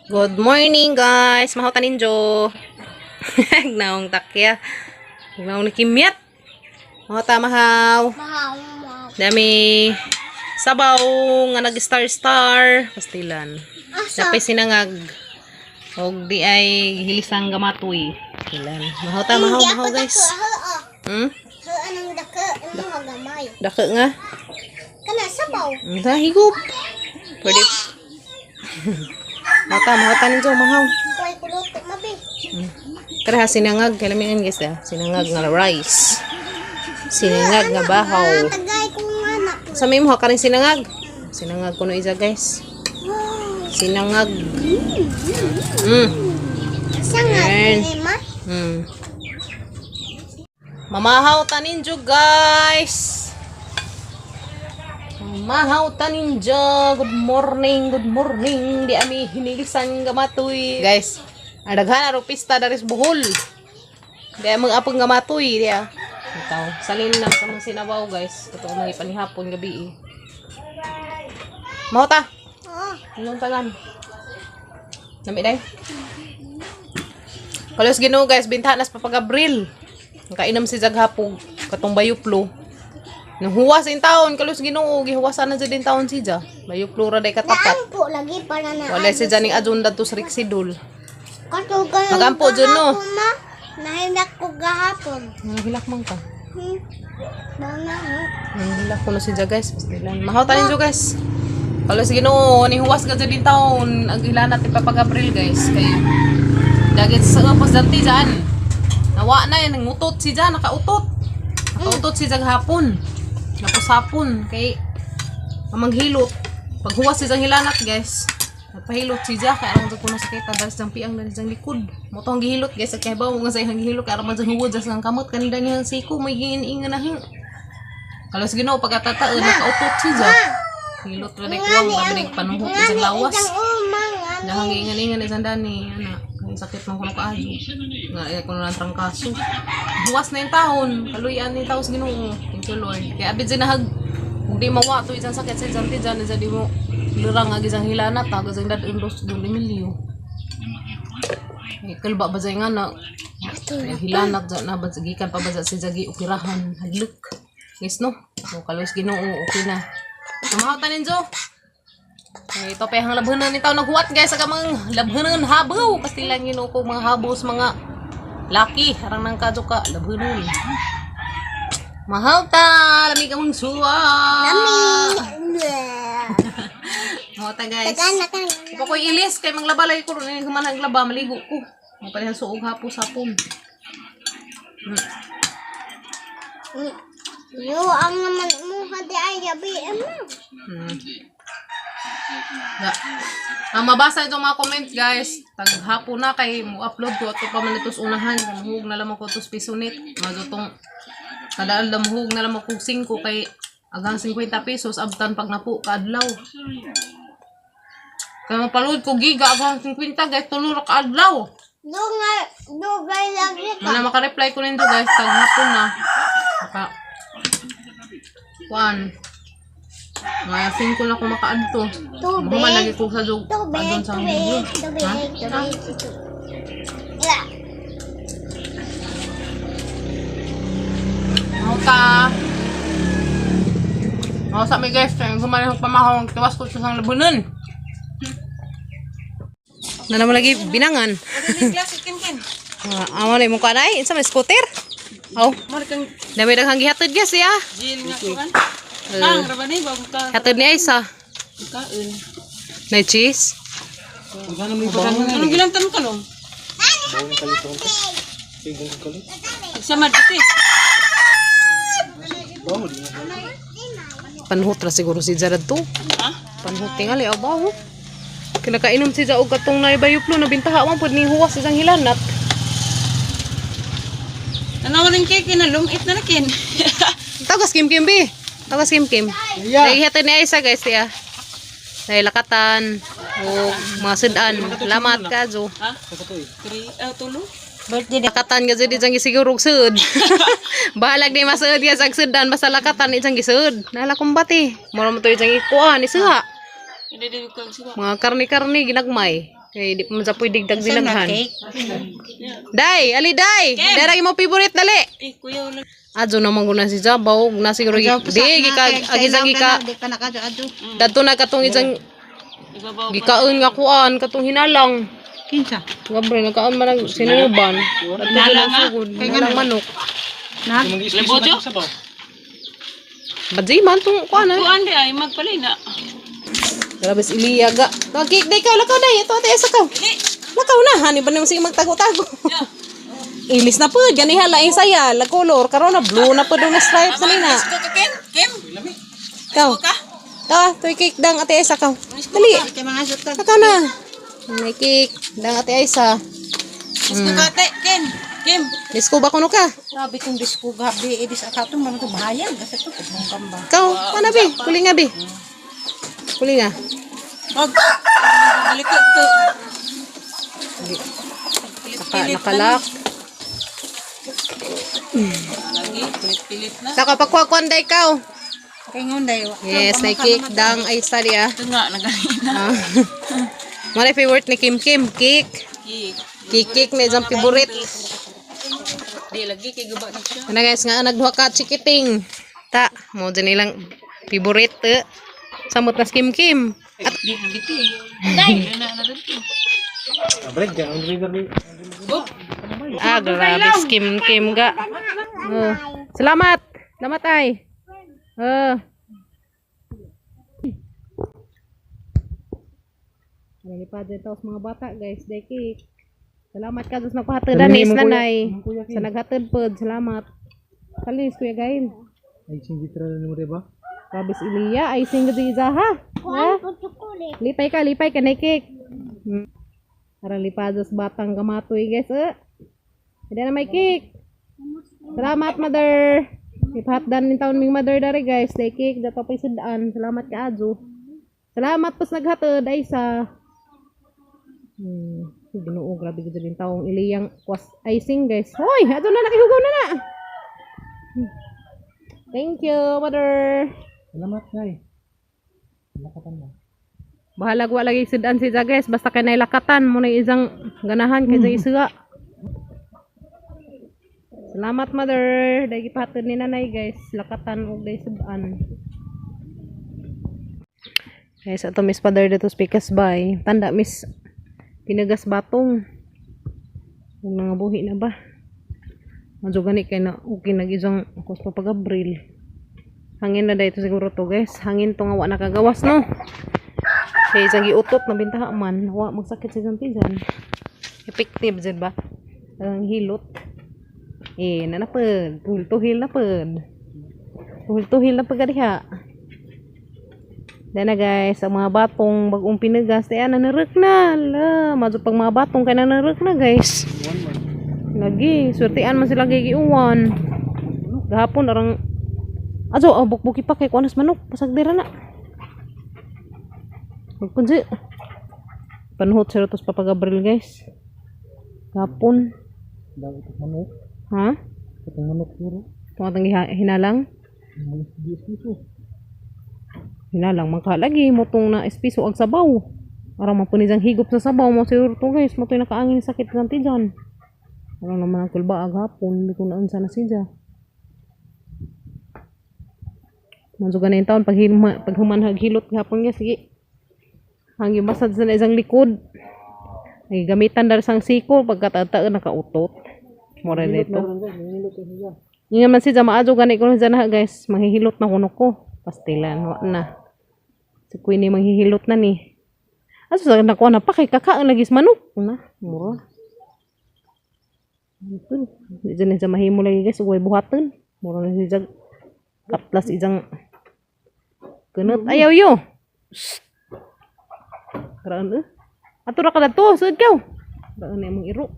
Good morning, guys. Mahaw ta ninjo. Naong takya. Naong nikimyat. Mahaw ta, mahaw. Mahaw, mahaw. Dami sabaw nga nag-star star. Pastilan. Asa? Napay sinangag. Og di ay hilisang gamatoy. Pastilan. Mahaw ta, mahaw, Hindi mahaw ako guys. dako, hao. Hao anong dako, imo gamay. Dako nga. Kana sabaw. Sa higup. Pwede. Mahaw ta, mahaw ta ninjo, mahaw. Koy kuluto mabi. Karaha sinangag, kalamian guys ah. Sinangag nga rice. Sinangag nga bahaw. Ah, tagay ko nga na. Sa may mo karin sinangag. Sinangag kuno isa guys. Sinangag. Sangag Ayan. ni ma. Mamahaw ta ninjo guys. Mamahaw ta ninjo. Good morning, good morning. Di ami hinilisan gamatoy. Guys, ang daghan aro pista daris Bohol. Di among apong gamatoy di ah. Ikaw, salin lang sa mga sinabaw guys. Ito ang mga panihapon gabi eh. Mahaw ta. Oo. Anong tagan? Nami day. Kalos Ginoo guys, bintahan nas papagabril. Nakainom si Zaghapog katong bayuplo. Nung huwas in taon, kalos Ginoo, gihuwasan na jud in taon si Ja. Bayuplo ra day katapat. Naampo lagi para na. Wala si Ja ning adun dadto sa Rixidol. Katugan. Magampo dyan, no? Ma. Nahilak ko gahapon. Nanghilak man ka. Banga no. Nanghilak ko na si Ja guys. Pastilan. Mahaw tanin jo guys. Kalos Ginoo, ni huwas ka jud in taon. Ang ilanat ni Papagabril guys kay dagit sa upos dante dyan. Nawa na yan, nangutot si Jan, nakautot. Nakautot si Jag hapon. Napos hapon, kay mamanghilot. Paghuwas si Jang hilanat, guys. Nagpahilot si Ja, kaya arang ko na sakit, dahil sa piang, dahil sa likod. Mo tong gihilot, guys, at kaya ba, mo nga sa iyang gihilot, kaya arang man sa huwad, sa kamot, kanila niyang siko, may gingin-ingan na hin. Kalos Ginoo, pagkatataan, nakautot si Ja. Hilot ra day kuwang, mabinig panuhot isang lawas. Isang umang ano. Dahang ingan-ingan isang dani, ana. Kung sakit man kuno kaayo. Nga ay kuno lang trangkaso. Buwas na yung taon, kaluyan ni taos Ginoo. Thank you Lord. Kaya abid sinahag ug di mawa to isang sakit sa isang tiyan, isa di mo lurang ag isang hilanat, ag isang dad dos dun Emilio. Eh, kalba ba nga na Ito. Hilanat na ba gikan pa ba sa si Jagi ukirahan hadlok. Yes no. So kalos Ginoo okay na. Tumahaw ta ninjo. Eh, ito pa yung labhanan ni tao naghuwat guys sa kamang labhanan habaw pastilan Ginoo ko mga habaw sa mga laki harang nang kadyo ka labhanan. Mahal ta, lamig among suwa. Lami. Mahal ta guys. Tagan na kan. Ipa ko'y ilis kay manglaba lagi ko ron human naglaba maligo ko. Mapalihan suog hapos hapon. Yo ang naman mo hadi ay yabi ama. Ga. Ang mabasa itong mga comment guys, taghapon na kay mo upload ko ato pa man ito sa unahan, kay muhug na lamang ko tos piso net. Madutong kada aldaw muhug na lamang ko 5 kay agang 50 pesos abtan pag napo kaadlaw. Kay mapaload ko giga agang 50 guys, tulo ra kaadlaw. Dungay dugay lagi ka. Wala maka-reply ko nito guys, taghapon na. Maka One. Mga 5 na ko makaadto. Tubig. Mahuman lagi ko sa jug. Tubig, Adon sa tubig, tubig, Ha? tubig, tubig. Yeah. Mahaw ta. Mahaw sa mi guys, kaya human ang pamahong tiwas ko sa sang labunan. Na naman lagi binangan. Ah, amo na imong kanay, unsa may scooter? Oh. Dami daghang gihatod guys ya. Jil nga kuan. Ang rabani bago ka Hatod ni Aisa. kaon. Na cheese. Anong gilantan ka long? Sama dito. Panhut ra siguro si Jarad to. Ha? Panhut tingali aw bawo. Kinakainom si Jaog katong na bayuplo na bintaha man pud ning huwas isang hilanat. Ano rin kay kinalumit na nakin. Tagas kim kim bi. Tagas kim kim. Yeah. Hatod ni Aisa guys ya. Nay lakatan o mga sudan. Lamat ka jo. Ha? Three, tulo. Birthday Lakatan ka jud isang gisiguro og suod. Bahalag di masuod ya sa sudan basta lakatan isang gisuod. Nala kumbati. Mura mo to isang ikuan isuha. Hindi di ko siwa. Mga karni-karni ginagmay. Kay di pa man sa pwede dag dinaghan. Day, ali day. Dara mo favorite dali. Eh, kuya, wala. Adyo naman guna si Jabaw, na siguro di gika agi gika Di pa nakadyo-adyo. dadto na katong isang Ibabaw. gikaon nga kuan katong hinalang. Kinsa? Gabre nagkaon man ang sinuban. Hinalang sugod, hinalang manok. Lebojo? Badzi man tong kuan ay. Kuan di ay, magpalay na. Grabe si Iliya ga. Kag day ka lakaw day ito ate isa ka. Lakaw na hani ba nimo sige magtago-tago. Ilis na pud gani hala ang saya, la color karon na blue na pud na stripes na nina. Go ka, Ken? Kim? Kaw. Kaw, tuy cake dang ate Aisa kaw. Dali. Kay mga sutan. Lakaw na. May cake dang ate Aisa. Let's go ka, te. Ken? Kim? Disko ba kuno ka? Grabe kung disko gabi ibis at atong mga to bahayag kasi to kung kamba. Kaw, mana bi? Kulinga bi. Kulinga. Wag. Balik ko to. Naka, nakalak. Lagi, pilit-pilit na. Saka pagkuha day kaw. Kay ngon dayo. Yes, may cake dang Aisa di ah. Ito nga, nagalina. Ah. Mara favorite ni Kim Kim, cake. Cake. Cake cake na isang favorite. Di, lagi, kay guba na siya. Ano guys, nga nagduha ka chikiting. Ta, mo dyan ilang favorite. Eh. Samot na si Kim Kim. At Di, nabiti. Day! Na, na, dito. Ah, grabe si Kim Kim ga. Oh. Salamat. Salamat ay. Oh. Nalipad dito sa mga bata guys, day cake. Salamat ka sa nagpahatid anis nanay. Sa naghatid pod, salamat. Kalis Kuya Gail. Ay, singitra na mo ba? Grabe si Ilya, ay sing gud isa ha. Ha? Lipay ka na cake. Para lipados batang kamatoy guys eh. Hindi na may cake. Salamat mother. Ipahatdan ni taon ming mother dari guys. Day cake dato pa sudaan. Salamat ka adyo. Salamat pos naghatod ay sa Ginoo, grabe gud din taong iliyang kwas icing guys. Hoy, adto na nakihugaw na na. Thank you, mother. Salamat, Nay. Lakatan mo. Bahalag wa lagi sudan si guys, basta kay nailakatan mo na isang ganahan kay sa isuga. Salamat mother, dagi pahatod ni nanay guys, lakatan og day sudan. Guys, ato miss father dito speakers by. Tanda miss pinagas batong. Ug nangabuhi na ba? Medyo gani kay na okay nag isang kos pa pag-Abril. Hangin na dito siguro to guys. Hangin to nga wa nakagawas no. Kay isang giutot na bintaha man, wa magsakit sa isang tiyan. Effective jud ba? Ang hilot. Eh, na na pud. Tuhil-tuhil na pud. Tuhil-tuhil na pud kadiha. Dana guys, ang mga batong bagong pinagas, ay nanarek na. La, madyo pag mga batong kay nanarek na guys. Lagi, swertian man sila gigiuwan. Gahapon arang Ajo, oh, bukbuki pa kay kuanas manok, pasagdira na. Magkunji. Panuhot sila tos Papa Gabriel guys. Gapon. Daw itong manok. Ha? Itong manok puro. Itong atang hinalang. Mga piso. Hinalang man ka lagi motong na espiso ag sabaw. Arang mapunizang higop sa sabaw mo siguro to guys, mo to'y nakaangin sakit ng tiyan. Arang naman ang kulba ag hapon, di ko na unsa na siya. Manzo ganin taon pag pag humanhag hilot gihapon niya sige. Hangi masad sa na isang likod. Ay gamitan dar sang siko pagkatataan nakautot. Mora dito. Yung naman si Jama Ajo gani ko na na guys, manghihilot na kuno ko. Pastilan wa na. Si Queenie manghihilot na ni. Aso sa nakuha na pa kay kaka ang lagis manok na mura. Ito, di dyan siya mahimo lagi guys, uway buhaton. Mura na siya kaplas isang kunot. Ayaw yo. Shh. Karaan eh. Ato ra ka dato, sud kaw. Karaan na imong iro.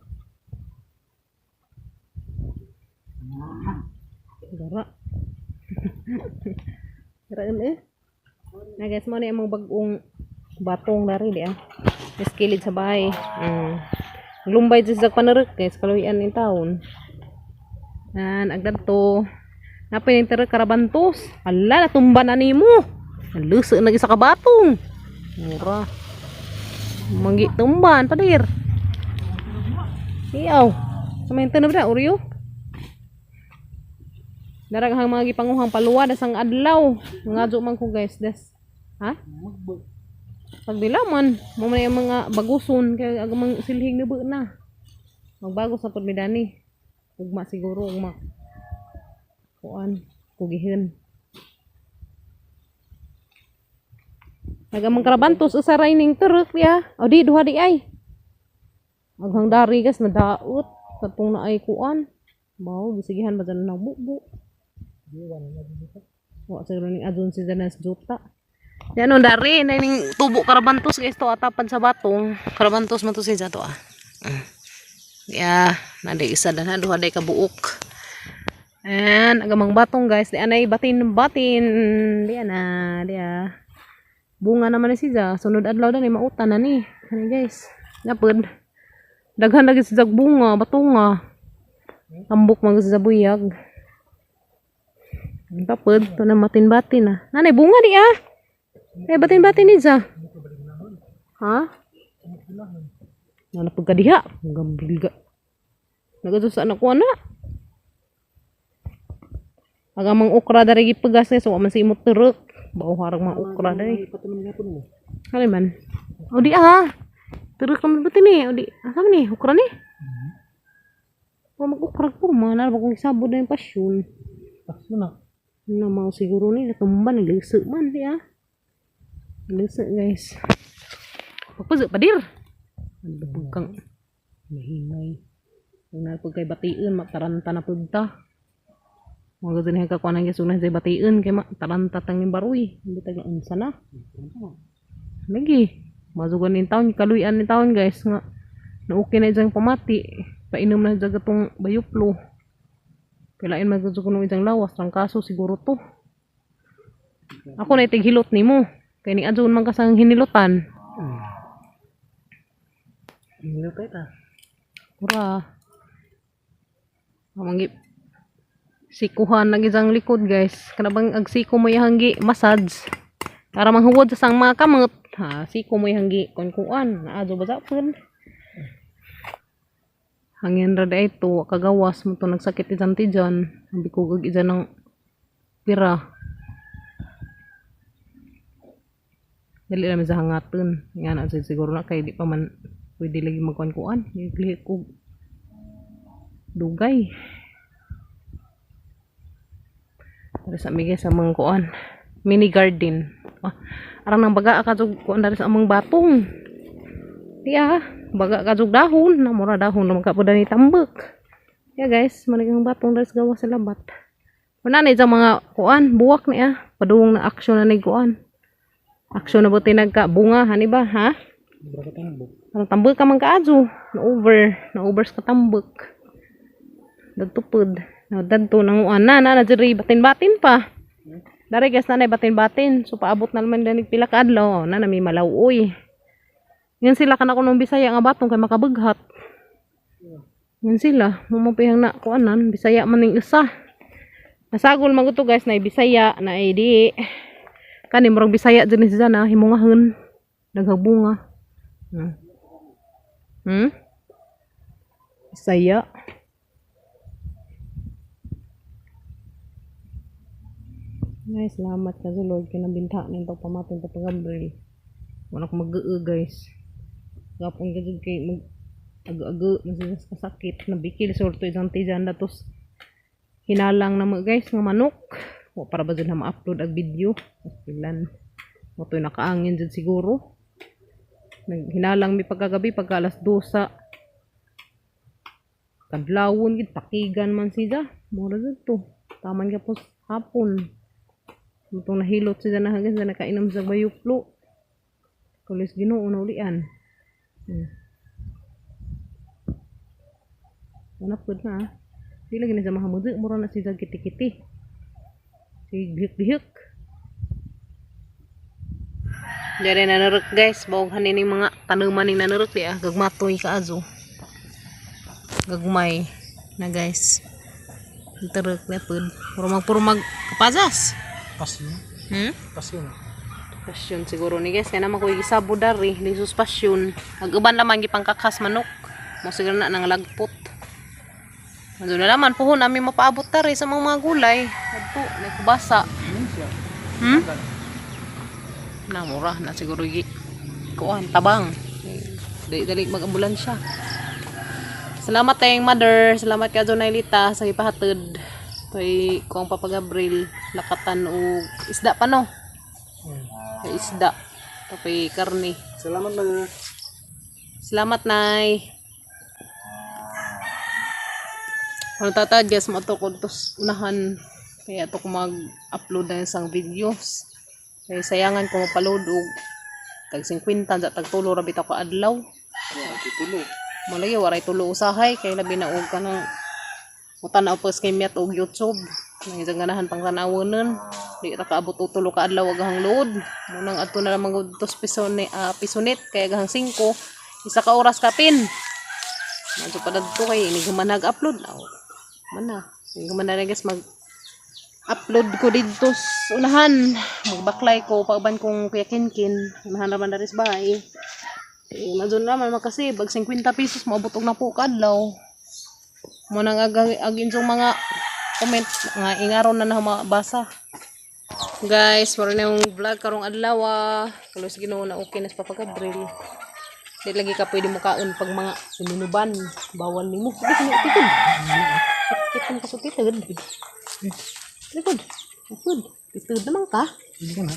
Gara. Karaan eh. Na guys, mo na imong bag-ong batong dari di ah. Mas kilid sa bahay. Lumbay dyan sa panarik guys, kaluyan ni taon. Yan, agdad to. Napay ni tira karabantos. Ala, natumba na nimo. Naluso na isa ka batong. Mura. Manggi tumban padir. Iyaw. Sa may na ba Oreo? Daraghang mga gipanguhang paluwa dasang adlaw. Mga man ko guys des. Ha? Pagdilaman, mo man yung mga baguson kay agamang silhing na na. Magbago sa pud mi dani. Ugma siguro ugma. Kuan, kugihin. Nagamang karabantos usa ra ining turok ya. O di duha di ay. Aghang dari guys nadaot katong naay kuan. Mao gisigihan ba dyan ng bubo. Wa siguro ning adun si Danas Jota. Yan ang dari na ning tubo karabantos guys to atapan sa batong. Karabantos man to si to ah. Ya, nadi isa dan duha day ka buok. Ayan, agamang batong guys. Di anay batin batin. Di ana, di ah. Bunga naman ni siya. Sunod adlaw na ni mautan na ni. Ano guys? Napod. Daghan lagi siya bunga, batunga. Tambok man sa buyag. Ang Tapod, ito na matin-batin ah. Nanay, bunga di ah. Eh, batin-batin ni siya. Ha? Nanapag ka diha. Gambilga. Nagato sa anak ko ana. Agamang okra dari gipagas so man sa imot turok. Bao harang mga okra dari. Pati man gapon mo. Ano man? O di ah. Turok naman ba ni? O di, asa man ni? Okra ni? Puro mag-okra ko man. Ano ba kung isabod na yung pasyon? Takso na. Na mau siguro ni natumba naglisik man di ah. Naglisik guys. Pagpuzok padir. Ano kang mahingay. Kung na pag kay bation mataranta na pud ta. Mga gusto niya kakuha ng gisunan sa bation kay mataranta tanging baroy. Hindi taga unsa na. Lagi. Mazugan ni taon, kaluyan ni taon guys nga. Na okay na isang pamati. Painom na dyan katong bayuplo. Kailain man ko nung isang lawas, kaso siguro to. Ako na itighilot nimo. Kay ni adyon man kasang hinilutan. Hindi pa ita. Ura. Amangi sikuhan ng isang likod guys. Kana bang ag siko mo yahanggi massage. Para manghuwod sa sang mga kamot. Ha, siko mo yahanggi kunkuan. Naadyo ba sa pun? Hangin ra day to kagawas mo to nagsakit isang tijan. Sabi ko gag isa ng pira. Dali namin sa hangatun. Nga na siguro na kay di pa man pwede lagi magkuan-kuan. Iglihi ko dugay. Dari sa migay sa mga kuan. Mini garden. Ah, arang nang baga ka jug kuan dari sa among batong. Di ah, baga ka jug dahon, na mura dahon naman ka pud ni tambak. Ya guys, manigang batong dari sa gawas sa labat. Wala na isang mga kuan, buwak ni ah. Padung na aksyon na ni kuan. Aksyon na buti nagka bunga, hani ba, ha? Sobra ka tambok. Ang tambak ka man kaadyo. Na-over. Na-over sa katambak. Dagtupod. Na dadto nang uan na na na diri batin-batin pa. Dari guys na batin-batin. So paabot na naman danig pila ka adlaw na na may malaw-oy. Ngayon sila kana kuno Bisaya nga batong kay makabaghat. Ngayon sila mumapihang na kuanan Bisaya man ning isa. Nasagol man gud to guys na Bisaya na ay di. Kani murag Bisaya dyan siya na himungahon. Naghabunga. Bisaya. Guys, salamat ka sa Lord kay nabinta na yung pagpamatin sa pag-abril. Wala ko mag guys. Gapon ka dyan kay mag aga-aga masigas kasakit nabikil sorto isang tijan datos hinalang na mo guys nga manok wa para ba dyan na ma-upload ag video pilan mo to nakaangin dyan siguro naghinalang mi pagkagabi pagka alas 2 sa kadlawon gid pakigan man siya mura jud to taman ka po hapon itong nahilot siya na hanggang sa nakainom sa bayuplo kulis Ginoo na ulian. Wala pud na ah. Di lagi na sa mahamud mura na siya kiti-kiti si bihik-bihik. Dari nanurok guys, bawag hanin yung mga tanuman ning nanurok di ah, gagmatoy ka azo. Gagmay na guys. Turok na pud. Puro mag kapazas. Pasyon. Hmm? Pasyon. Pasyon siguro ni guys. Kaya naman ko gisabo dari. Lisus pasyon. Ang uban lamang gipangkakas manok. Mo siguro na nang lagpot. Ano na naman puhon namin mapaabot tari sa mga gulay. Adto, nagkubasa. Na mura na siguro gi kuan tabang. Dali dali mag-ambulansya. Salamat tayong mother, salamat ka Jonailita sa ipahatid. Toy kuang Papa Gabriel lakatan og isda pa no. Kay isda. Tapay karne. Salamat, mother. Salamat, Nay. Ano tatad, guys, mo ko tos unahan. Kaya to ko mag-upload na isang videos. Kaya sayangan ko mapaload og tag 50 sa tag tulo ra bitaw ka adlaw. Tulo. Malagi waray tulo usahay kay labi na og kanang mutan-aw pa kay Miat og YouTube. Nang isang ganahan pang tanawonon. Di ra kaabot og tulo ka adlaw agahang load. Munang adto na lamang og dos piso ni pisonit kay agahang 5 isa ka oras kapin. Madto pa dadto kay ini human nag-upload. Aw. Man na. Ini human na guys mag upload ko didto sa unahan. Magbaklay ko pauban kong Kuya Kinkin. Unahan ra man dari sa bahay. Eh, madun naman makasi bag 50 pesos moabot og napo ka adlaw. Mo nang ag ag inyong mga comment nga ingaron na na mabasa. Guys, maro na yung vlog karong adlaw ah. Kalos Ginoo na okay na sa Papa Gabriel. Di lagi ka pwede mo kaon pag mga sinunuban. Bawal nimo. Sige, sino titod. Titod ka sa titod. Titod. Titod. Titod naman ka. Hindi ka na.